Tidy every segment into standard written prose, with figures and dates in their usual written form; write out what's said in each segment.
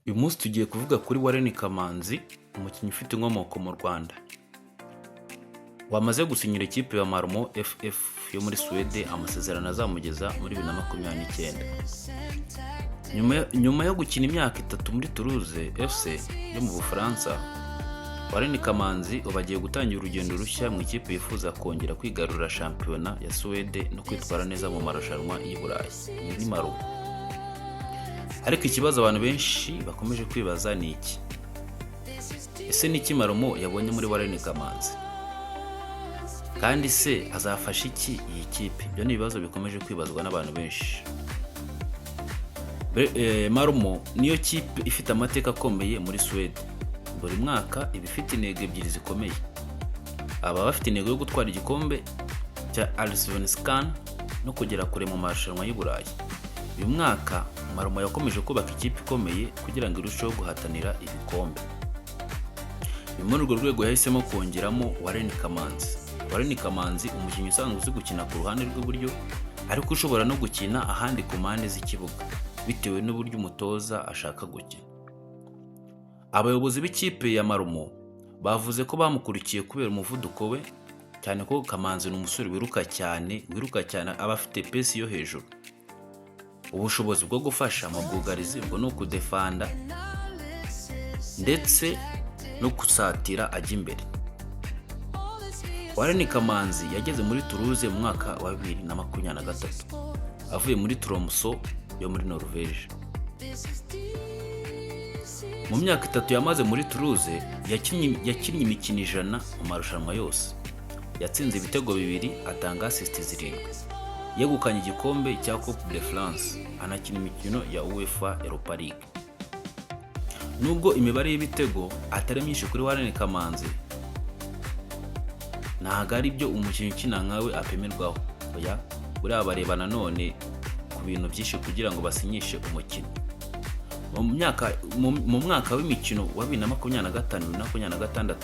Uyu munsi tugiye kuvuga kuri Warren Kamanzi, umukinnyi ufite inkomoko mu Rwanda, wamaze gusinyira ikipe ya Malmo FF yo muri Suwede amasezerano azamugeza muri 2029. Nyuma yo gukina imyaka 3 muri Toulouse FC yo mu Bufaransa, Warren Kamanzi ubu agiye gutangira urugendo rushya mu ikipe yifuza kongera kwigarurira shampiyona ya Suwede no kwitwara neza mu marushanwa y'i Burayi. Iyi ni Malmo. Ariko ikibazo abantu benshi bakomeje kwibaza ni iki: ese ni iki Malmo yabonye muri Warren Kamanzi? Kandi se azafasha iki iyi kipe? Ibyo ni ibibazo bikomeje kwibazwa n'abantu benshi. Malmo niyo kipe ifite amateka akomeye muri Suwede. Buri mwaka iba ifite intego ebyiri zikomeye. Aba bafite intego yo gutwara igikombe cya Allsvenskan no kugera kure mu marushanwa y'i Burayi. Uyu mwaka Malmo yakomeje kubaka ikipe ikomeye kugira ngo irusheho guhatanira ibikombe. Ni muri urwo rwego yahisemo kongeramo Warren Kamanzi. Warren Kamanzi, umukinnyi usanzwe uzi gukina ku ruhande rw'iburyo ariko ushobora no gukina ahandi ku mpande z'ikibuga bitewe n'uburyo umutoza ashaka gukina. Abayobozi b'ikipe ya Malmo bavuze ko bamukurikiye kubera umuvuduko we, cyane ko Kamanzi ni umusore wiruka cyane, wiruka cyane, aba afite pace yo hejuru. Ubushobozi bwo gufasha mu bwugarizi, ubwo ni ukudefanda, ndetse no gusatira ajya imbere. Warren Kamanzi yageze muri Toulouse mu mwaka wa 2023 avuye muri Tromsø yo muri Norvège. Mu myaka 3 yamaze muri Toulouse yakinnye imikino 100 mu marushanwa yose. Yatsinze ibitego bibiri, atanga assist zirindwi. Yegukanye igikombe cya Coupe de France, anakina imikino ya UEFA Europa League. Nubwo imibare y'ibitego atari myinshi kuri Warren Kamanzi, ntabwo ari byo umukinnyi ukina nkawe apimirwaho. Oya, buriya bareba nanone ku bintu byinshi kugira ngo basinyishe umukinnyi. Mu mwaka w'imikino wa 2025, 2026,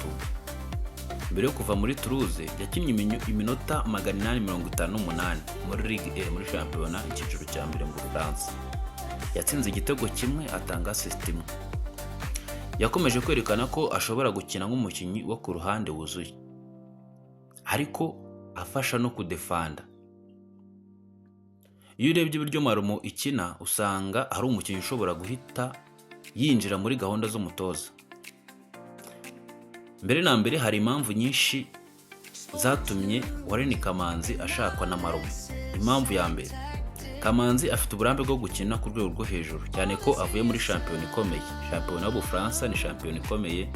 mbere yo kuva muri Toulouse, yakinnye iminota 858 muri Ligue 1, muri shampiyona icyiciro cya mbere mu Bufaransa. Yatsinze igitego kimwe, atanga assist imwe. Yakomeje kwerekana ko ashobora gukina nk'umukinnyi wo ku ruhande wuzuye, ariko afasha no kudefanda. Iyo urebye uburyo Malmo ikina, usanga ari umukinnyi ushobora guhita yinjira muri gahunda z'umutoza. Mbere na mbere, hari impamvu nyinshi zatumye Warren Kamanzi ashakwa na Malmo. Impamvu ya mbere, Kamanzi afite uburambe bwo gukina ku rwego rwo hejuru, cyane ko avuye muri shampiyona ikomeye. Shampiyona y'Ubufaransa ni shampiyona ikomeye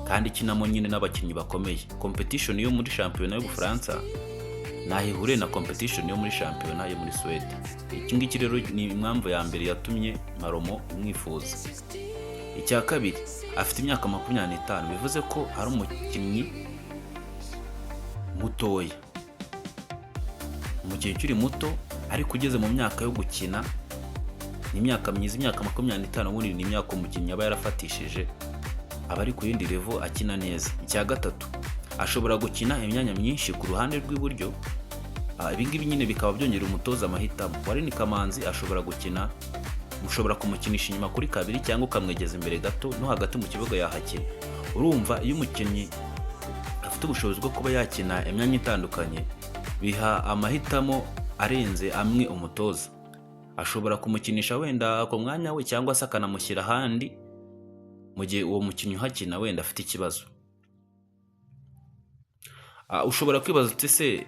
kandi ikinamo nyine n'abakinnyi bakomeye. Competition yo muri shampiyona y'Ubufaransa ntaho ihuriye na competition yo muri shampiyona yo muri Suwede. Iki ngiki rero ni impamvu ya mbere yatumye Malmo imwifuza. Icya kabiri, afite imyaka 25, bivuze ko ari umukinnyi mutoya, umukinnyi ukiri muto ariko ugeze mu myaka yo gukina. Ni imyaka myiza, imyaka 25 ubundi ni imyaka umukinnyi aba yarafatishije, aba ari ku yindi level, akina neza. Icya gatatu, ashobora gukina imyanya myinshi ku ruhande rw'iburyo. Ibi ngibi nyine bikaba byongera umutoza amahitamo. Warren Kamanzi ashobora gukina, ushobora kumukinisha inyuma kuri kabiri cyangwa ukamwegeza imbere gato, no hagati mu kibuga yahakina. Urumva iyo umukinnyi afite ubushobozi bwo kuba yakina imyanya itandukanye, biha amahitamo arenze amwe umutoza. Ashobora kumukinisha wenda ku mwanya we cyangwa se akanamushyira ahandi mu gihe uwo mukinnyi uhakina wenda afite ikibazo. Ushobora kwibaza uti: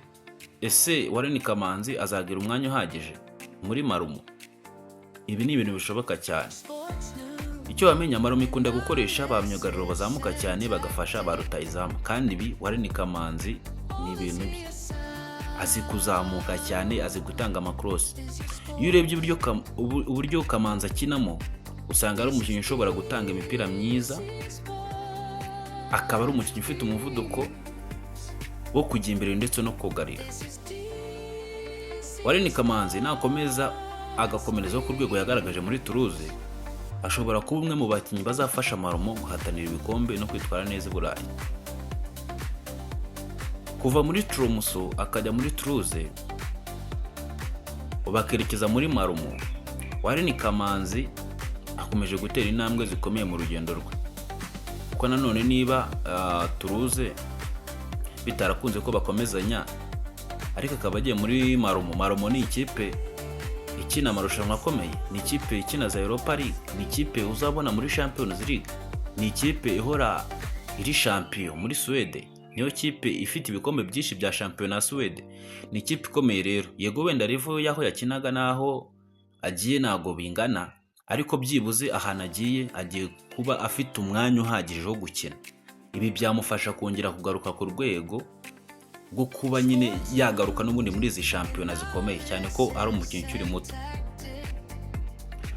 Ese Warren Kamanzi azagira umwanya uhagije muri Malmo?" Ibi ni ibintu bishoboka cyane. Icyo wamenya, Malmo ikunda gukoresha ba myugariro bazamuka cyane bagafasha ba rutahizamu, kandi ibi Warren Kamanzi ni ibintu bye. Azi kuzamuka cyane, azi gutanga amakorosi. Iyo urebye uburyo Kamanzi akinamo, usanga ari umukinnyi ushobora gutanga imipira myiza, akaba ari umukinnyi ufite umuvuduko wo kujya imbere ndetse no kugarira. Warren Kamanzi nakomeza agakomereza ku rwego yagaragaje muri Toulouse, ashobora kuba umwe mu bakinnyi bazafasha Malmo guhatanira ibikombe no kwitwara neza i Burayi. Kuva muri Tromsø akajya muri Toulouse, ubu akerekeza muri Malmo, Warren Kamanzi akomeje kwerekana ko ari umukinnyi Akomeje gutera intambwe zikomeye mu rugendo rwe, kuko nanone niba Toulouse bitarakunze ko bakomezanya, ariko akaba agiye muri Malmö. Malmö ni ikipe ikina amarushanwa akomeye, ni ikipe ikina za Europa League, ni ikipe uzabona muri Champions League, ni ikipe ihora iri champion muri Suwede, niyo kipe ifite ibikombe byinshi bya shampiyona ya Suwede. Ni ikipe ikomeye rero. Yego, wenda level y'aho yakinaga n'aho agiye ntabwo bingana, ariko byibuze ahantu agiye, agiye kuba afite umwanya uhagije wo gukina. Ibi byamufasha kongera kugaruka ku rwego rwo kuba nyine yagaruka n'ubundi muri izi shampiyona zikomeye, cyane ko ari umukinnyi ukiri muto.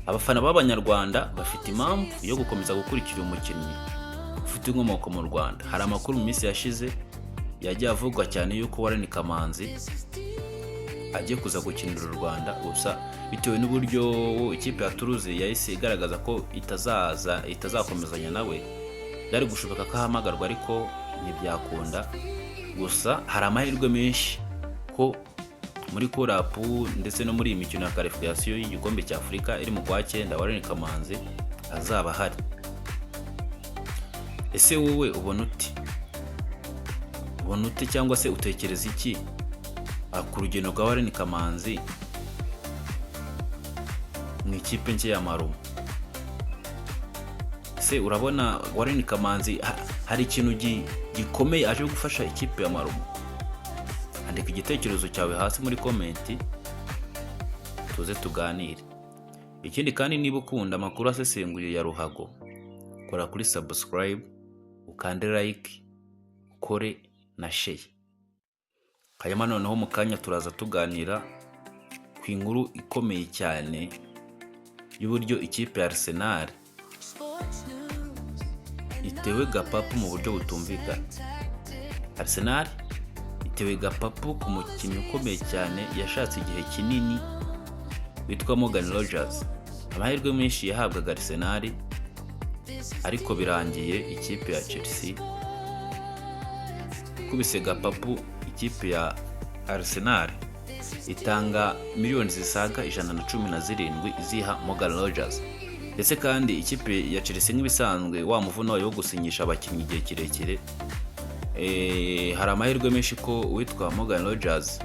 Abafana b'Abanyarwanda bafite impamvu yo gukomeza gukurikira uyu mukinnyi ufite inkomoko mu Rwanda. Hari amakuru mu minsi yashize yagiye avugwa cyane yuko Warren Kamanzi agiye kuza gukinira u Rwanda, gusa bitewe n'uburyo ikipe ya Toulouse yahise igaragaza ko itazaza, itazakomezanya nawe, byari gushoboka ko ahamagarwa, ariko ntibyakunda. Gusa hari amahirwe menshi ko muri call-up ndetse no muri iyi mikino ya qualification y'igikombe cya Afurika iri mu kwa cyenda, Warren Kamanzi azaba ahari. Ese wowe ubona ute? Ubona ute cyangwa se utekereza iki ku rugendo rwa Warren Kamanzi mu ikipe nshya ya Malmö? Ese urabona Warren Kamanzi hari ikintu gikomeye aje gufasha ikipe ya Malmö? Andika igitekerezo cyawe hasi muri comment, tuze tuganire. Ikindi kandi, niba ukunda amakuru asesenguye ya ruhago, kora kuri subscribe, ukande like, ukore na share. Hanyuma noneho mu kanya turaza tuganira ku inkuru ikomeye cyane y'uburyo ikipe ya Arsenal itewe gapapu mu buryo butumvikana. Arsenal itewe gapapu ku mukinnyi ukomeye cyane yashatse igihe kinini witwa Morgan Rogers. Amahirwe menshi yahabwaga Arsenal, ariko birangiye ikipe ya Chelsea ikubise gapapu ikipe ya Arsenal, itanga miliyoni zisaga 117 iziha Morgan Rogers. Ndetse kandi ikipe ya Chelsea, nk'ibisanzwe, wa muvuno wayo wo gusinyisha abakinnyi igihe kirekire, hari amahirwe menshi ko uwitwa Morgan Rogers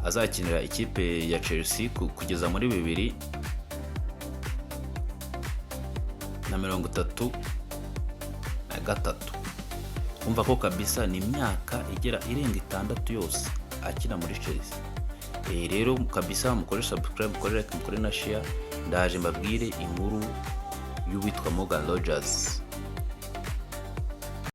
azakinira ikipe ya Chelsea kugeza muri 2033. Umva ko kabisa ni imyaka igera irenga 6 yose akina muri Chelsea. Rero kabisa mukore subscribe, mukore like, mukore na share. Ndaje mbabwire inkuru y'uwitwa Morgan Rogers.